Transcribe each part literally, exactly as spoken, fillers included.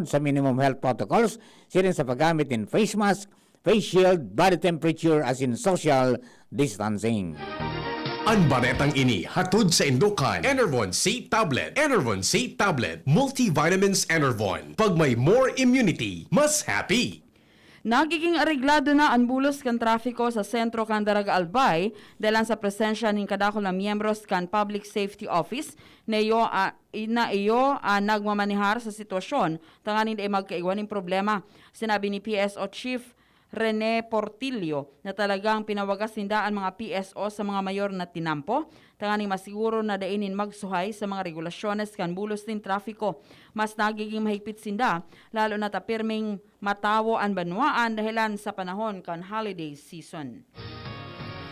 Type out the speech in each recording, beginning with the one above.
sa minimum health protocols, siring sa paggamit nin face mask, face shield, body temperature, asin social distancing. An baretang ini hatod saindo kan Enervon C Tablet. Enervon C Tablet, multivitamins Enervon. Pag may more immunity, mas happy. Nagiging areglado na an bulos kan trafiko sa sentro kan Daraga Albay, dalan sa presensya nin kadakul na miyembros kan Public Safety Office na iyo, ah, na iyo, ah, nagmamanehar sa sitwasyon tanganing dai magkaigwa nin problema. Sinabi ni P S O Chief Rene Portillo na talagang pinawagas ninda an mga P S O sa mga mayor na tinampo, tanganing masiguro na dai nin magsuhay sa mga regulasyones kan bulos nin trafiko. Mas nagiging mahigpit sinda, lalo na ta pirming matawo an banwaan dahelan sa panahon kan holiday season.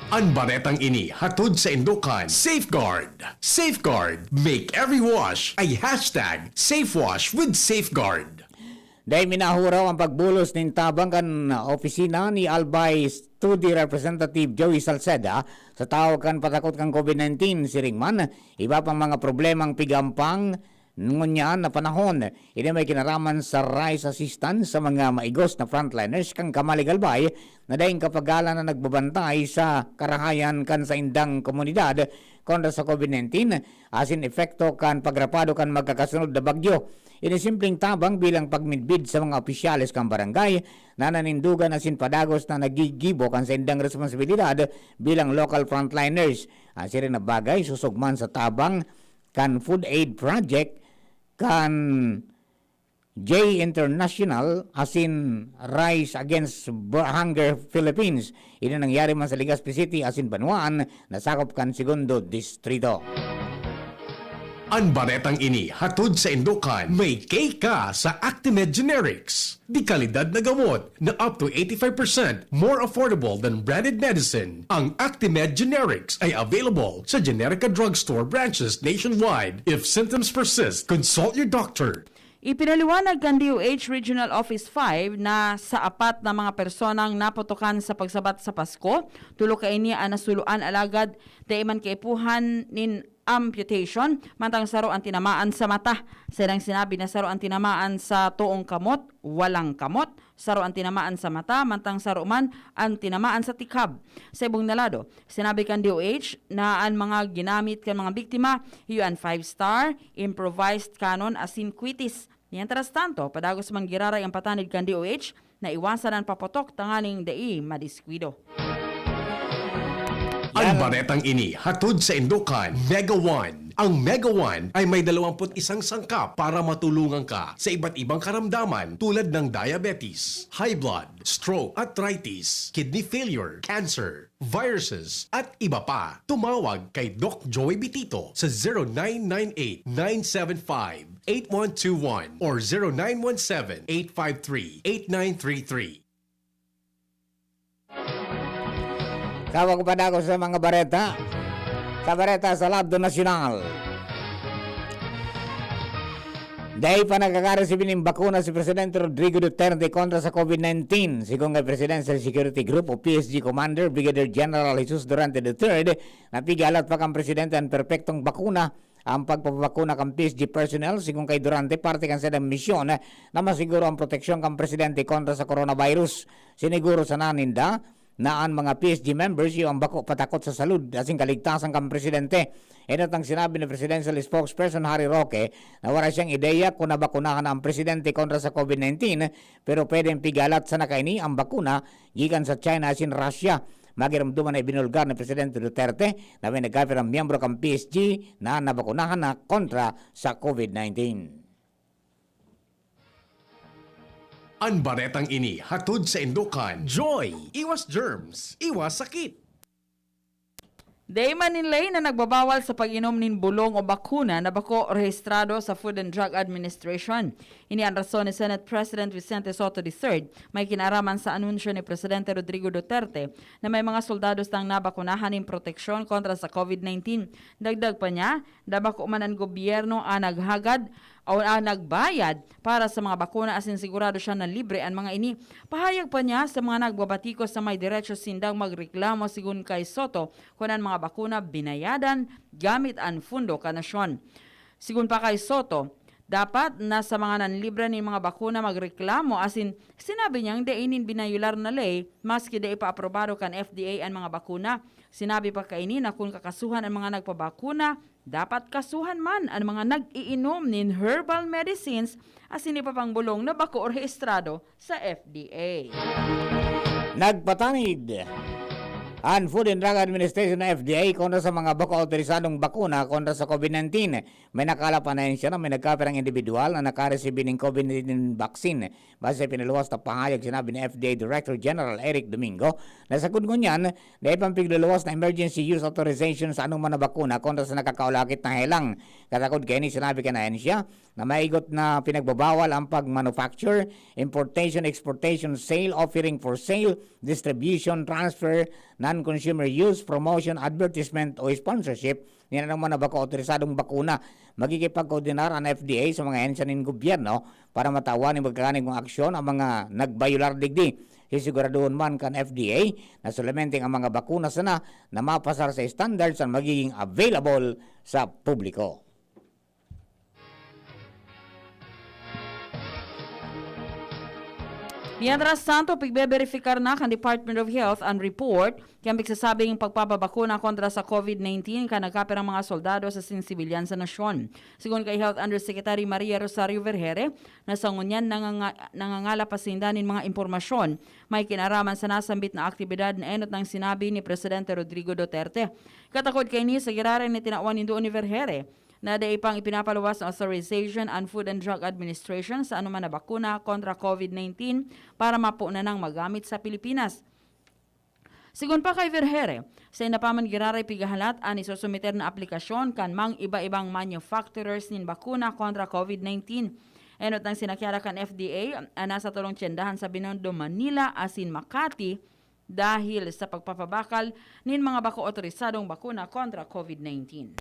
An baretang ini hatod saindo kan Safeguard. Safeguard, make every wash a hashtag safe wash with Safeguard. Dai minahuraw an pagbulos nin tabang kan opisina ni Albay Studi Representative Joey Salceda sa tawo kan patakot kan COVID nineteen. Siring man, iba pang mga problemang pigampang ngunyan na panahon. Ini may kinaraman sa rice assistance sa mga maigos na frontliners kan Camalig Albay na daing kapagalan na nagbabantay sa karahayan kan saindang komunidad kontra sa COVID nineteen, asin epekto kan pagrapado kan magkakasunod na bagyo. Ini simpleng tabang bilang pagmidbid sa mga opisyales kan barangay na nanindugan asin padagos na nagigibo kan saindang responsibilidad bilang local frontliners. An siring na bagay susog man sa tabang kan Food Aid Project kan J International asin Rise Against Hunger Philippines. Ini nangyari man sa Legazpi City asin banwaan na sakop kan Segundo Distrito. An baretang ini hatod saindo kan may K ka sa Actimed Generics. De kalidad na gamot na up to eighty-five percent more affordable than branded medicine. Ang Actimed Generics ay available sa Generica Drugstore branches nationwide. If symptoms persist, consult your doctor. Ipinaliwanag kan D O H Regional Office five na sa apat na mga personang naputokan sa pagsabat sa Pasko, tulo kaini an nasuluan alagad dai man kaipuhan nin amputation, mantang saro an tinamaan sa mata. Saindang sinabi na saro an tinamaan sa toong kamot, walang kamot, saro an tinamaan sa mata, mantang saro man an tinamaan sa tikhab. Sa ibong na lado, sinabi kan D O H na an mga ginamit kan mga biktima, iyo an five-star, improvised cannon asin kwitis. Mientras tanto, padagos man giraray an patanid kan D O H na iwasan an paputok tanganing dai madiskuido. An baretang ini hatod saindo kan Mega One. Ang Mega One ay may dalawampu't isang sangkap para matulungan ka sa iba't ibang karamdaman tulad ng diabetes, high blood, stroke, arthritis, kidney failure, cancer, viruses, at iba pa. Tumawag kay Doc Joey Bitito sa zero nine nine eight, nine seven five, eight one two one or zero nine one seven, eight five three, eight nine three three. Tawag pa na ako sa mga bareta. Sa bareta sa lado nasyonal. Dai pa nagkakaresibi nin bakuna si Presidente Rodrigo Duterte kontra sa COVID nineteen. Sigon kay Presidential Security Group o P S G Commander Brigadier General Jesus Durante the third, napigalat pa kan presidente an perpektong bakuna. Ang pagpapabakuna kan P S G personnel, sigon kay Durante, parte kan saindang misyon na masiguro ang proteksyon kan presidente kontra sa coronavirus. Siniguro sana ninda na an mga P S G members iyo ang bako patakot sa salud asin kaligtasan kan presidente. Enot ang sinabi ni Presidential Spokesperson Harry Roque na wala siyang ideya kung nabakunahan na ang presidente kontra sa COVID nineteen, pero pwedeng pigalat sana kaini ang bakuna gikan sa China asin Russia. Magiromdoman na ibinulgar ni Presidente Duterte na may nagkapirang miyembro kan P S G na nabakunahan na kontra sa COVID nineteen. An baretang ini hatod saindo kan Joy. Iwas germs, iwas sakit. Dai man nin ley na nagbabawal sa pag-inom nin bolong o bakuna na bako rehistrado sa Food and Drug Administration. Ini an rason ni Senate President Vicente Sotto the third, may kinaraman sa anunsyo ni Presidente Rodrigo Duterte na may mga soldados nang nabakunahan nin proteksyon kontra sa COVID nineteen. Dagdag pa niya, na bako man an gobyerno ang naghagad o ang nagbayad para sa mga bakuna asin sigurado siya na libre an mga ini. Pahayag pa niya sa mga nagbabatikos na may derecho sindang magreklamo sigon kay Sotto kun an mga bakuna binayadan gamit an pundo kan nasyon. Sigon pa kay Sotto, Dapat na sa mga nanlibra nin mga bakuna magreklamo, asin sinabi niyang dai nin binayular na ley maski dai pa aprobado kan F D A an mga bakuna. Sinabi pa kaini na kun kakasuhan an mga nagpabakuna, dapat kasuhan man an mga nag-iinom nin herbal medicines asin iba pang bulong na bako rehistrado sa F D A. Nagpatanid an Food and Drug Administration na F D A kontra sa mga bako awtorisadong bakuna kontra sa COVID nineteen. May nakalap an ahensya na may nagkapirang indibidwal na nakaresibi nin COVID nineteen vaccine. Base sa pinaluwas na pahayag, sinabi ni F D A Director General Eric Domingo na sagkod ngunyan, dai pa an pigluluwas na emergency use authorization sa anoman na bakuna kontra sa nakakaulakit na helang. Kasagkod kaini, sinabi kan ahensya na maigot na pinagbabawal ang pag-manufacture, importation, exportation, sale, offering for sale, distribution, transfer, non-consumer use, promotion, advertisement o sponsorship nin anoman na bako awtorisadong bakuna. Makikipagkoordinar an F D A sa mga ahensya nin gobyerno para matawan nin magkakanigong aksyon ang mga nagbayular digdi. Sisiguraduhon man kan F D A na solamente ang mga bakuna sana na mapasar sa standards ang magiging available sa publiko. Mientras tanto, pigbeberipikar na kan Department of Health an report kan pigsasabing pagpapabakuna kontra sa COVID nineteen kan nagkapirang mga soldado asin sibilyan sa nasyon. Sigon kay Health Undersecretary Maria Rosario Vergere, na sa ngunyan nanganga-, nangangalap pa sinda nin mga impormasyon may kinaraman sa nasambit na aktibidad na enot nang sinabi ni Presidente Rodrigo Duterte. Katakod kaini sa giraray na tinawan nindo ni Vergere, na dai pang ipinapaluwas na authorization an Food and Drug Administration sa anoman na bakuna kontra COVID nineteen para mapunan nang magamit sa Pilipinas. Sigon pa kay Vergere, sainda pa man giraray pigahalat an isusumiter na aplikasyon kan mang iba-ibang manufacturers nin bakuna kontra COVID nineteen. Enot nang sinakyara kan F D A an nasa tolong tyendahan sa Binondo, Manila asin Makati, dahil sa pagpapabakal nin mga bako otorisadong bakuna kontra COVID nineteen.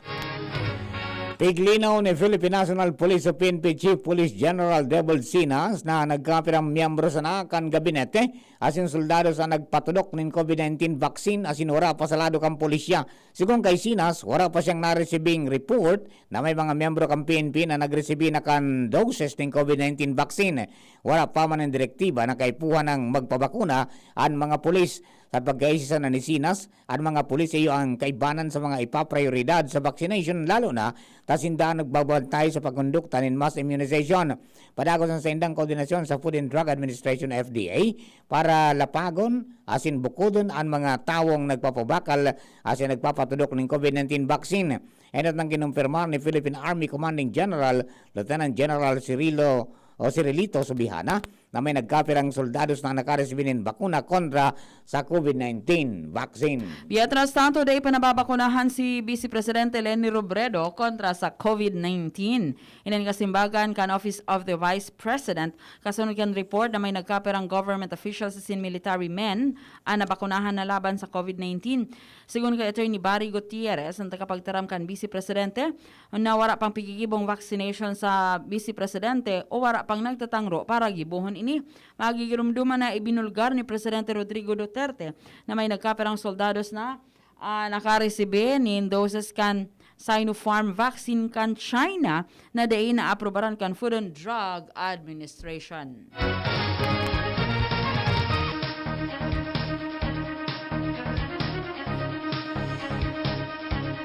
Piglinaw ni Philippine National Police o P N P Chief Police General Debold Sinas na nagkapirang miyembro sana kan gabinete asin soldado sa nagpatudok nin COVID nineteen vaccine asin wara pa sa lado kan pulisya. Sigon kay Sinas, wara pa siyang naresibing report na may mga miyembro kan P N P na nagresibi na kan doses nin COVID nineteen vaccine. Wara pa man an direktiba na kaipuhan nang magpabakuna an mga pulis. Sa pagkaisisa na ni Sinas, an mga pulis iyo an kaibanan sa mga ipaprioridad sa vaccination, lalo na ta sinda an nagbabantay sa pagkondukta nin mass immunization. Padagos an saindang koordinasyon sa Food and Drug Administration, F D A, para lapagon asin bukodon an mga tawong nagpapabakal asin nagpapatudok nin COVID nineteen vaccine. Enot nang kinumpirmar ni Philippine Army Commanding General Lieutenant General Cirilo o Cirilito Subihana na may nagkapirang soldados na nakaresibi nin bakuna kontra sa COVID nineteen vaccine. Mientras tanto, dai pa nababakunahan si Vice Presidente Leni Robredo kontra sa COVID nineteen. Ining kasimbagan kan Office of the Vice President, kasunod kan report na may nagkapirang government officials asin military men an nabakunahan na laban sa COVID nineteen. Sigon kay Attorney Barry Gutierrez, an tagapagtaram kan Vice Presidente, na wara pang pigigibong vaccination sa Vice Presidente o wara pang nagtatangro para gibohon ini. Magigiromdoman na ibinulgar ni Presidente Rodrigo Duterte na may nagkapirang soldados na, ah, nakaresibi nin doses kan Sinopharm vaccine kan China na dai naaprobaran kan Food and Drug Administration.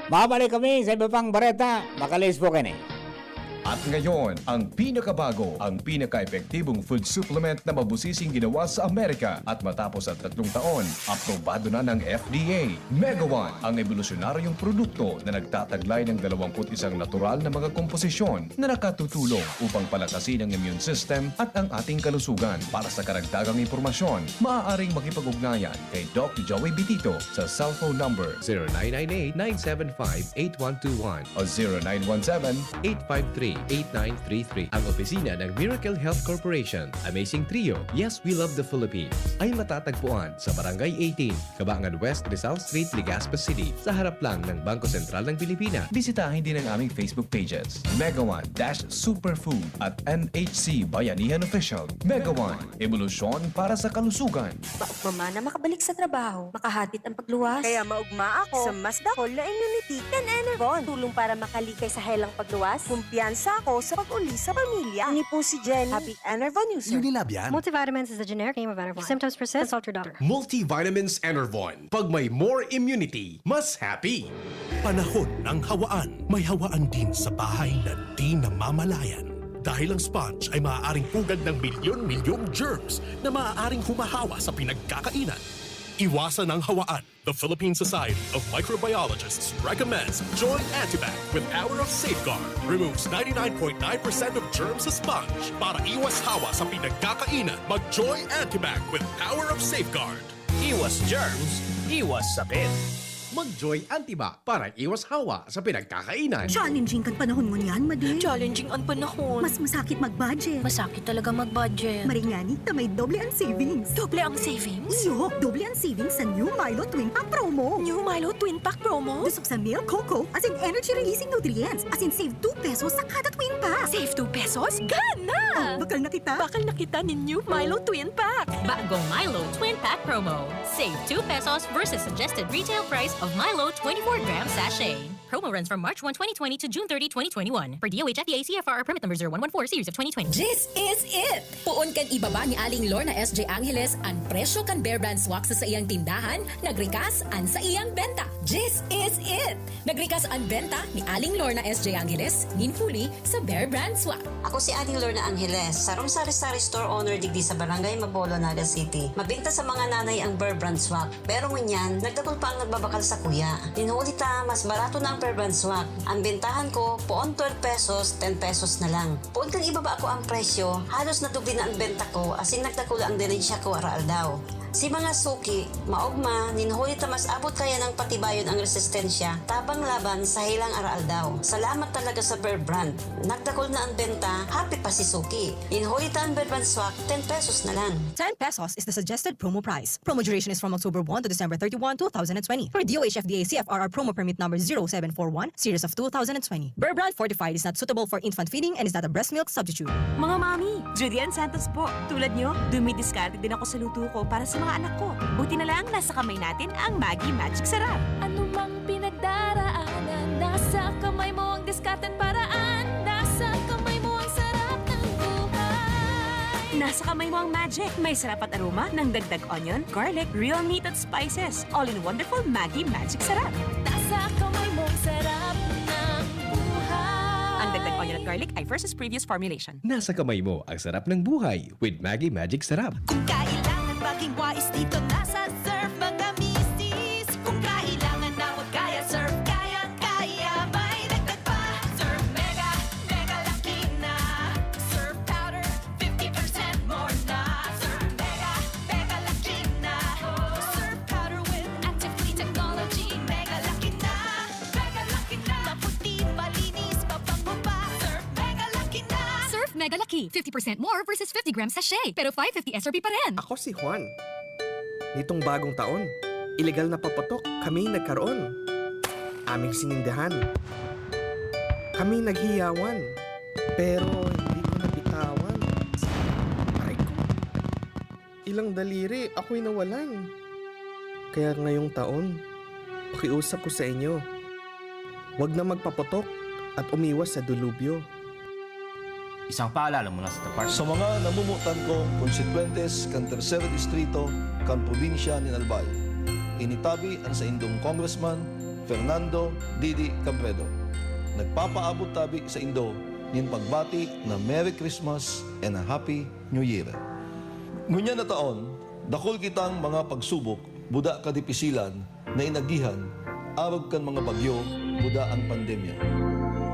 Mabalik kami sa iba pang bareta. Makalis po kini. At ngayon, ang pinakabago, ang pinaka-epektibong food supplement na mabusising ginawa sa Amerika. At matapos ang tatlong taon, aprobado na ng F D A. Megawan, ang ebolusyonaryong produkto na nagtataglay ng dalawampu't isang natural na mga komposisyon na nakatutulong upang palakasin ang immune system at ang ating kalusugan. Para sa karagdagang impormasyon, maaaring makipag-ugnayan kay Doc Joey Bitito sa cellphone number zero nine nine eight, nine seven five, eight one two one o zero nine one seven, eight five three, eight nine three three. Ang opisina ng Miracle Health Corporation, Amazing Trio, Yes, We Love the Philippines, ay matatagpuan sa Barangay eighteen, Kabangan West, Rizal Street, Legazpi City, sa harap lang ng Bangko Sentral ng Pilipinas. Bisitahin din ang aming Facebook pages, Megawan dash Superfood at M H C Bayanihan Official. Megawan, ebolusyon para sa kalusugan. Maugma man na makabalik sa trabaho, makahatid ang pagluwas. Kaya maugma ako sa mas dakol na immunity kan Enervon. Tulong para makalikay sa helang pagluwas. Kumpiyansa Protekta ako sa pag-uli sa pamilya. Ini po si Jenny, Happy Enervon user. Unilab yan. Multivitamins is the generic name of Enervon. If symptoms persist, consult your doctor. Multivitamins Enervon. Pag may more immunity, mas happy. Panahon ng hawaan. May hawaan din sa bahay na di namamalayan. Dahil ang sponge ay maaaring pugad ng milyon-milyong germs na maaaring humahawa sa pinagkakainan. Iwasan ang hawaan. The Philippine Society of Microbiologists recommends Joy Antibac with power of safeguard. Removes ninety-nine point nine percent of germs sa sponge. Para iwas hawa sa pinagkakainan, mag-Joy Antibac with power of safeguard. Iwas germs, iwas sakit. Mag-Joy Antibac para iwas hawa sa pinagkakainan. Challenging kan panahon ngunyan, Madi. Challenging an panahon. Mas masakit mag-budget. Masakit talaga mag-budget. Maray ngani ta may doble ang savings. Doble ang savings? Iyo, doble ang savings sa new Milo Twin Pack promo. New Milo Twin Pack promo? Dusog sa milk, cocoa, as in energy-releasing nutrients, as in save two pesos sa kada Twin Pack. Save two pesos? Gana! Oh, bakal na kita. Bakal na kita nin new Milo Twin Pack. Bagong Milo Twin Pack promo. Save two pesos versus suggested retail price of Milo twenty-four gram sachet. Promo runs from March one, twenty twenty to June thirty, twenty twenty-one. Per D O H F D A C F R R permit number zero one one four series of twenty twenty. This is it! Poon kan ibaba ni Aling Lorna S J Angeles an presyo kan Bear Brand Swak sa saiyang tindahan, nagrikas an saiyang benta. This is it! Nagrikas an benta ni Aling Lorna S J Angeles nin Huli sa Bear Brand Swak. Ako si Aling Lorna Angeles, sarong sari-sari store owner digdi sa Barangay Mabolo, Naga City. Mabinta sa mga nanay ang Bear Brand Swak. Pero ngunyan, nagdakul pa ang nagbabakal sakuya. Nin huli ta, mas barato na ang per brand swak. Ang bentahan ko, poon twelve pesos, ten pesos na lang. Poon kan ibaba ko ang presyo, halos nadubli na ang benta ko, asin nagdakula ang delisya ko araaldaw. Si mga suki, maogma, nin huli ta mas abot kaya nang patibayon ang resistensya, tabang laban sa helang araaldaw. Salamat talaga sa Bear Brand. Nagdakul na ang benta, happy pa si suki. Nin huli ta ang Bear Brand swak, ten pesos na lang. Ten pesos is the suggested promo price. Promo duration is from October one to December thirty-one, two thousand and twenty. Per D O H F D A C F R R promo permit number zero seven four one, series of two thousand and twenty. Bear Brand Fortified is not suitable for infant feeding and is not a breast milk substitute. Mga mami, Judy Ann Santos po. Tulad nyo, dumidiskarte din ako sa luto ko para sa mga anak ko. Buti na lang, nasa kamay natin ang Maggi Magic Sarap. Anumang pinagdaraanan, nasa kamay mo ang diskarte at paraan. Nasa kamay mo ang sarap ng buhay. Nasa kamay mo ang magic. May sarap at aroma ng dagdag onion, garlic, real meat at spices. All in wonderful Maggi Magic Sarap. Nasa kamay mo ang sarap ng buhay. Ang dagdag onion at garlic ay versus previous formulation. Nasa kamay mo ang sarap ng buhay with Maggi Magic Sarap. Kung kailangan maging wais dito, nasa Surf mga misis. Kung kailangan na huwag kaya, Surf kayang-kaya. May dagdag pa, Surf Mega, Mega Laki na. Surf Powder, fifty percent more na. Surf Mega, Mega Laki na. Surf Powder with active clean technology. Mega Laki na, Mega Laki na. Maputi, malinis, mabango pa. Surf Mega Laki na. Surf Mega Laki, fifty percent more versus fifty grams sachet, pero five fifty S R P pa rin. Ako si Juan. Nitong bagong taon, ilegal na paputok kami nagkaroon. Aming sinindihan. Kami naghiyawan. Pero hindi ko nabitawan. Aray ko. Ilang daliri ako'y nawalan. Kaya ngayong taon, pakiusap ko sa inyo, wag na magpaputok at umiwas sa delubyo. Isang paalala mula sa Department. Sa mga namumutan kong konstituyentes kan Tercer Distrito kan probinsya nin Albay, ini tabi an saindong Congressman Fernando Didi Cabredo. Nagpapaabot tabi saindo nin pagbati na Merry Christmas and a Happy New Year. Ngunyan na taon, dakul kitang mga pagsubok, buda kadipisilan, na inagihan arog kan mga bagyo, buda an pandemya.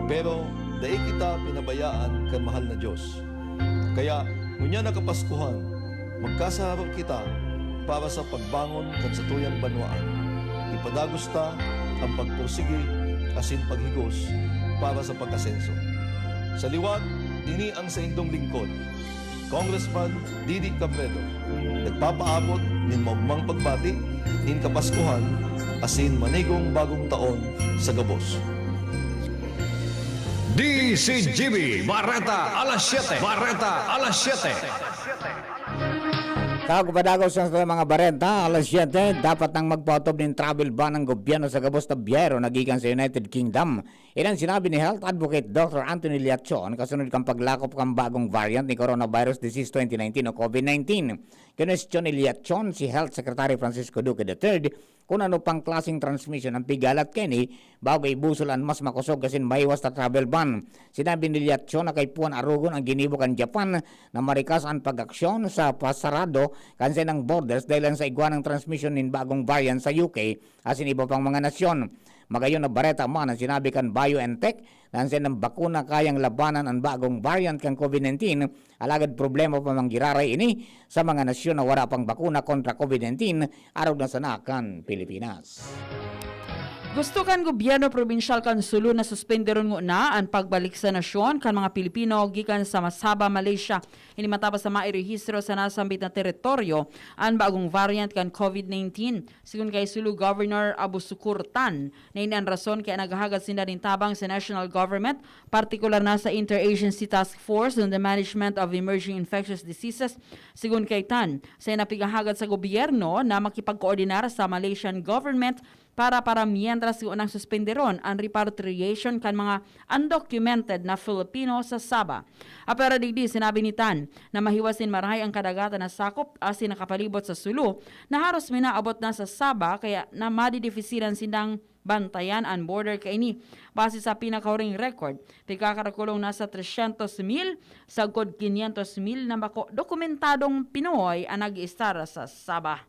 Pero dai kita pinabayaan kan mahal na Dios. Kaya, ngunyan na Kapaskuhan, magkasaharo kita para sa pagbangon kan satuyang banwaan. Ipadagos ta an pagpursigi asin paghigos para sa pag-asenso. Sa liwat, ini ang saindong lingkod, Congressman Didi Cabredo, nagpapaabot nin maogmang pagbati nin Kapaskuhan asin manigong bagong taon sa gabos. D C G B, Bareta alas siyete. Bareta alas siyete. Bago pa dagos sa mga bareta, alas siyete, dapat nang magpaotob nin travel ban ang gobyerno sa gabos na biyero na gikan sa United Kingdom. Iyan ang sinabi ni Health Advocate Doctor Anthony Liachon kasunod kan paglakop kan bagong variant ni coronavirus disease twenty nineteen o COVID nineteen. Kinwestiyon ni Liachon si Health Secretary Francisco Duque the third kung ano pang klaseng transmission ang pigalat kaini bago ibusol an mas makosog asin mahiwas na travel ban. Sinabi ni Liachon na kaipuhan arogon ang ginibo kan Japan na marikas an pag-aksyon sa pasarado kan saindang borders dahilan sa igwa ng transmisyon nin bagong variant sa U K asin iba pang mga nasyon. Magayon na bareta man ang sinabi kan BioNTech na an saindang bakuna kayang labanan an bagong variant kan COVID nineteen, alagad problema pa man giraray ini sa mga nasyon na wala pang bakuna kontra COVID nineteen, arog na sana kan Pilipinas. Gusto kan gobyerno probinsyal kan Sulu na suspenderon ngona an pagbalik sa nasyon kan mga Pilipino gikan sa Sabah, Malaysia. Ini matapos sa mairehistro sa nasambit na teritoryo an bagong variant kan COVID nineteen. Sigon kay Sulu Governor Abu Sukur Tan, na ini an rason kaya naghahagad sinda nin tabang sa national government, partikular na sa Interagency Task Force on the Management of Emerging Infectious Diseases. Sigon kay Tan, sa napighahagad sa gobyerno na makipagkoordinar sa Malaysian government para, para mientras ngona suspenderon an repatriation kan mga undocumented na Filipino sa Sabah. Apwera digdi, sinabi ni Tan na mahiwas nin marahay an kadagatan na sakop asin nakapalibot sa Sulu na haros minaabot na sa Sabah, kaya na madidifisilan sindang bantayan an border kaini. Base sa pinakahuring record, pikakarakulong nasa tresyentos mil, sagkod kinyentos mil na bako dokumentadong Pinoy an nag-iistar sa Sabah.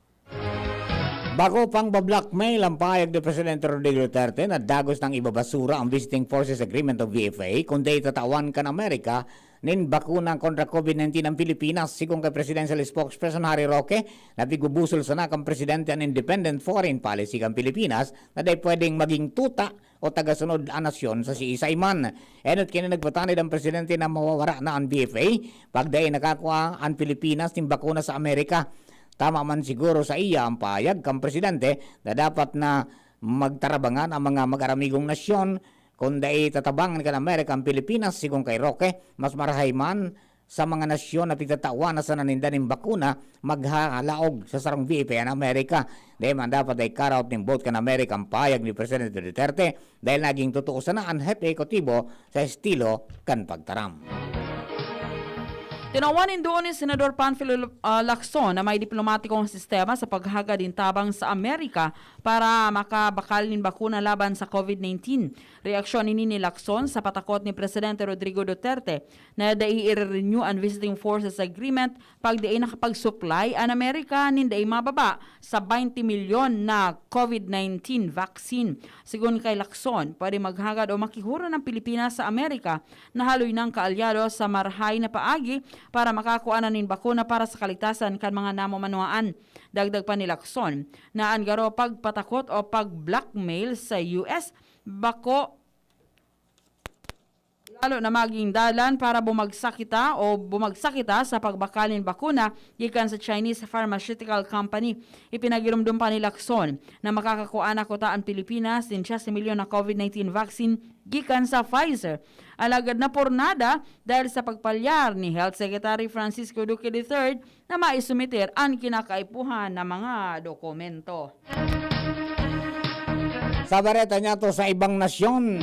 Bako pang ba-blackmail ang pahayag ni Presidente Rodrigo Duterte na dagos nang ibabasura ang Visiting Forces Agreement o V F A, kundi tatawan kan Amerika nin bakuna kontra COVID nineteen ang Pilipinas. Sigon kay Presidential Spokesperson Harry Roque na pigbubusol sana kan presidente an independent foreign policy kan Pilipinas na dai pwedeng maging tuta o tagasunod an nasyon sa siisay man. Enot kini nagpatanid ang presidente na mawawara na an V F A pag dai nakakua an Pilipinas nin bakuna sa Amerika. Tama man siguro sa iya ang pahayag kan presidente na dapat na magtarabangan ang mga mag-aramigong nasyon, kun dai tatabangan kan Amerika ang Pilipinas. Sigon kay Roque, mas marahay man sa mga nasyon na pigtatawan na sana ninda nin bakuna, maghalaog sa sarong V F A an Amerika. Dai man dapat dai karaot nin boot kan Amerika ang pahayag ni Presidente Duterte, dahil naging totoo sana an hepekutibo sa estilo kan pagtaram. Tinawan nin duon ni Senador Panfilo, ah, Lacson na may diplomatikong sistema sa paghagad nin tabang sa Amerika para makabakal nin bakuna laban sa COVID nineteen. Reaksyon ini ni Lacson sa patakot ni Presidente Rodrigo Duterte na dai ire-renew an Visiting Forces Agreement pag dai nakapag-supply an Amerika nin dai mababa sa baynte milyon na COVID nineteen vaccine. Sigon kay Lacson, pwede maghagad o makihuron ang Pilipinas sa Amerika na haloy nang kaalyado sa marahay na paagi para makakua na nin bakuna para sa kaligtasan kan mga namomanuhaan. Dagdag pa ni Lacson na an garo pagpatakot o pag-blackmail sa U S bako lalo na magin dalan para bumagsak kita o bumagsak kita sa pagbakal nin bakuna gikan sa Chinese pharmaceutical company. Ipinagiromdom pa ni Lacson na makakakua na kuta an Pilipinas nin siyete milyon na COVID nineteen vaccine gikan sa Pfizer. Alagad napurnada dahil sa pagpalyar ni Health Secretary Francisco Duque the third na maisumiter an kinakaipuhan na mga dokumento. Sa bareta niyato sa ibang nasyon,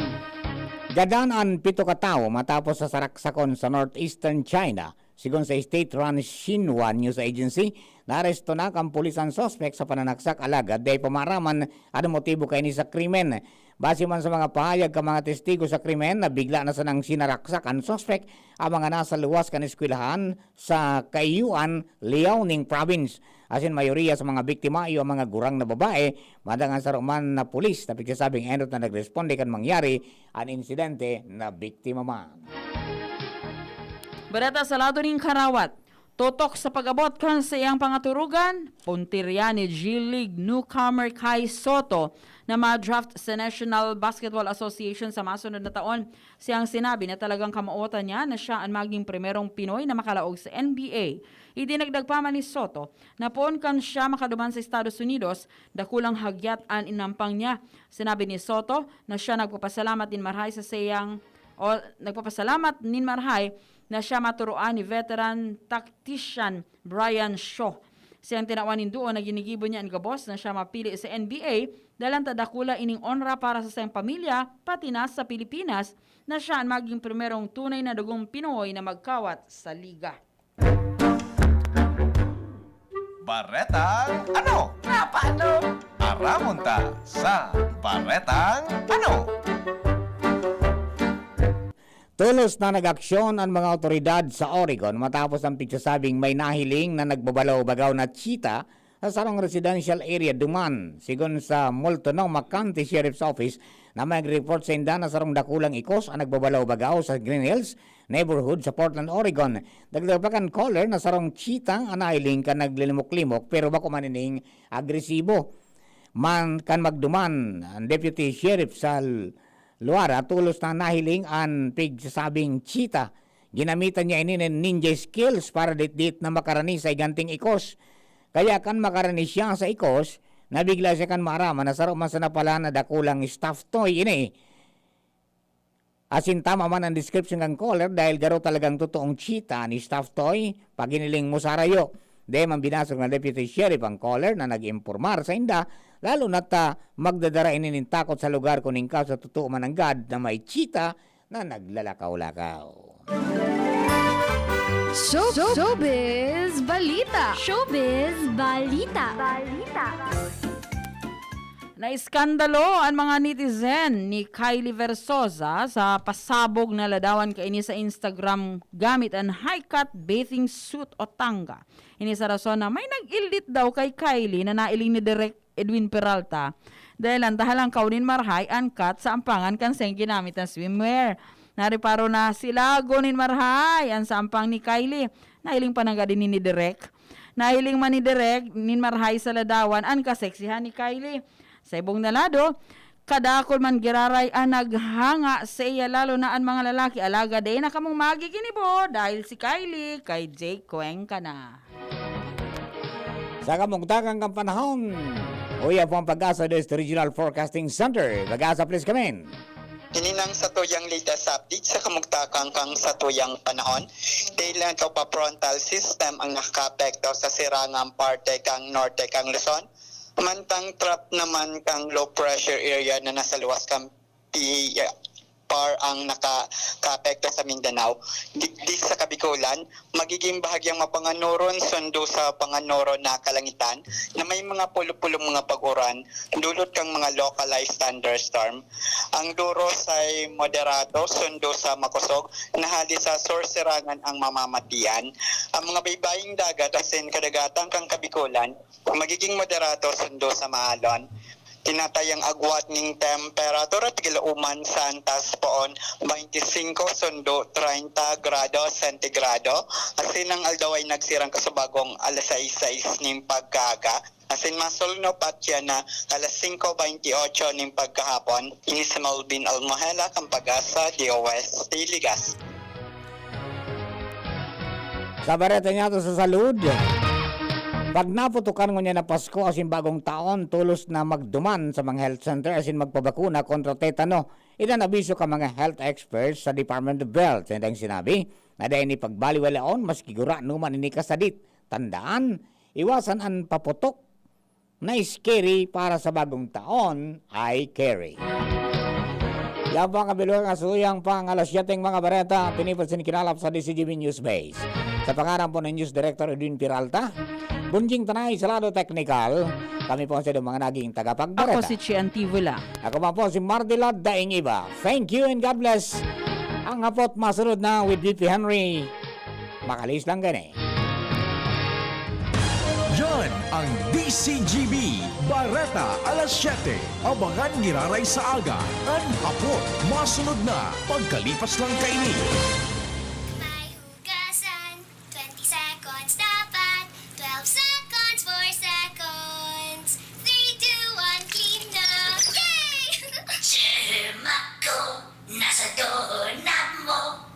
gadan an pito ka tawo matapos sa saraksakon sa northeastern China. Sigon sa state-run Xinhua News Agency, naaresto na kan pulis an suspek sa pananaksak, alagad dai pa maaraman an motibo kaini sa krimen. Base man sa mga pahayag kan mga testigo sa krimen na bigla na sanang sinaraksak an suspek ang mga nasa luwas kan eskwelahan sa Kaiyuan, Liaoning Province. Asin mayoriya sa mga biktima iyo ang mga gurang na babae, mantang an saro man na pulis na pigsasabing enot na nagresponde kan mangyari an insidente na biktima man. Bareta sa lado nin karawat, totok sa pag-abot kan saiyang pangaturugan, puntirya ni G-League newcomer Kai Soto na ma-draft sa National Basketball Association sa masunod na taon. Siyang sinabi na talagang kamaotan niya na siya an maging primerong Pinoy na makalaog sa N B A. Idinagdag pa man ni Soto na poon kan siya makaduman sa Estados Unidos, dakulang hagyat an inampang niya. Sinabi ni Soto na siya nagpapasalamat nin marahay sa saiyang, o nagpapasalamat nin marahay na siya maturoan ni veteran tactician Brian Shaw. Siyang tinawan nin duo na ginigibo niya an gabos na siya mapili sa N B A, dalan ta dakula ining onra para sa saiyang pamilya, pati na sa Pilipinas, na siya an maging primerong tunay na dugong Pinoy na magkawat sa liga. Baretang ano? Nga paano? Aramon ta sa Baretang ano? Tolos na nag-aksyon an mga awtoridad sa Oregon matapos ang pigsasabing may nahiling na nagbabalaw-bagaw na cheetah sa sarong residential area duman. Sigon sa Multnomah County Sheriff's Office na may report sa inda na sarong dakulang ikos ang nagbabalaw-bagaw sa Green Hills neighborhood sa Portland, Oregon. Dagdag pa kan caller na sarong cheetah ang nahiling kan naglilimok-limok pero bako man ining agresibo. Man kan magduman, ang Deputy Sheriff sa luwara tolos na nahiling an pigsasabing cheetah. Ginamitan niya ini nin ninja skills para ditdit na makarani sa higanting ikos. Kaya kan makarani siya sa ikos, nabigla siya kan maaraman na saro man sana pala na dakulang stuffed toy ini. Asin tama man ang description kan caller dahil garo talagang totoong cheetah an stuffed toy, pag hiniling mo sarayo. Dai man binasog na Deputy Sheriff ang caller na nag-impormar sa inda, lalo na ta magdadara ini nin takot sa lugar kun in kaso totoo man nanggad na may cheetah na naglalakaw-lakaw. Show, Showbiz Balita! Showbiz Balita! Balita! Naiskandalo an mga netizen ni Kylie Versosa sa pasabog na ladawan kaini sa Instagram gamit an high-cut bathing suit o tanga. Ini sa rason na may nag-ildit daw kay Kylie na nailing ni Direk Edwin Peralta. Dahil ang dahalang kaw nin marhay an cut sa ampangan kan saiyang ginamit na swimwear. Nariparo na silago nin marhay an sa ampang ni Kylie. Nailing pa nanggad ini ni Direk. Nahiling man ni Direk nin marhay sa ladawan an kaseksihan ni Kylie. Sa ibong na lado, kadakul man giraray an naghanga saiya, lalo na an mga lalaki. Alagad dai na kamong magiginibo dahil si Kylie kay Jake Cuenca na. Sa kamugtakan kan panahon, uya po ang Pag-asa West Regional Forecasting Center. Pag-asa, please come in. Ini nang satuyang latest update sa kamugtakan kan satuyang panahon. Dahil ang tropa frontal system ang nakakaapekto sa sirangang parte kan norte kan Luzon, mantang trap naman kan low pressure area na nasa luwas kan P A R ang nakakaapekto sa Mindanao. Digdi sa Kabikulan, magiging bahagyang mapanganoron sundo sa panganoron na kalangitan na may mga pulo-pulong mga pag-uran, dulot kan mga localized thunderstorm. Ang duro say moderato sundo sa makosog na hali sa sursirangan ang mamamatian. Ang mga baybaying dagat asin kadagatan kan Kabikulan magiging moderato sundo sa maalon. Tinatayang agwat ning temperatura tigil uman sa antas poon twenty-five sundo treinta grado sentigrado, asin ang aldaw ay nagsirang kasubagong alas sais sais nin pagkaaga, asin masulno patya na alas singko bentiocho nin pagkahapon. Ini si Melvin Almohela kan Pag-asa, D O S T, Ligas. Sa bareta niyato sa salud, pag naputukan ngunyan na Pasko asin Bagong Taon, tolos na magduman sa mga health center asin magpabakuna kontra tetano. Iyan an abiso kan mga health experts sa Department of Health. Sa indang sinabi, na dai ini pagbaliwalaon maski gurano man ini kasadit. Tandaan, iwasan an paputok na scary para sa Bagong Taon ay carry. Yan po ang kabilugan na suyang pang alas siyete mga bareta, pinipod sin kinalap sa D C G B News Base. Sa pangaran po ni News Director Edwin Peralta, Bunjing Tanay sa lado teknikal, kami po ang sadong mga naging tagapagbareta. Ako si Chi Antivola. Ako man po si Mardila Daing Iba. Thank you and God bless. Ang hapot masunod na with V P Henry. Makalis lang gani. Yan ang D C G B, Bareta alas siyete. Abangan giraray sa aga, an hapot, masunod na, pagkalipas lang kaini.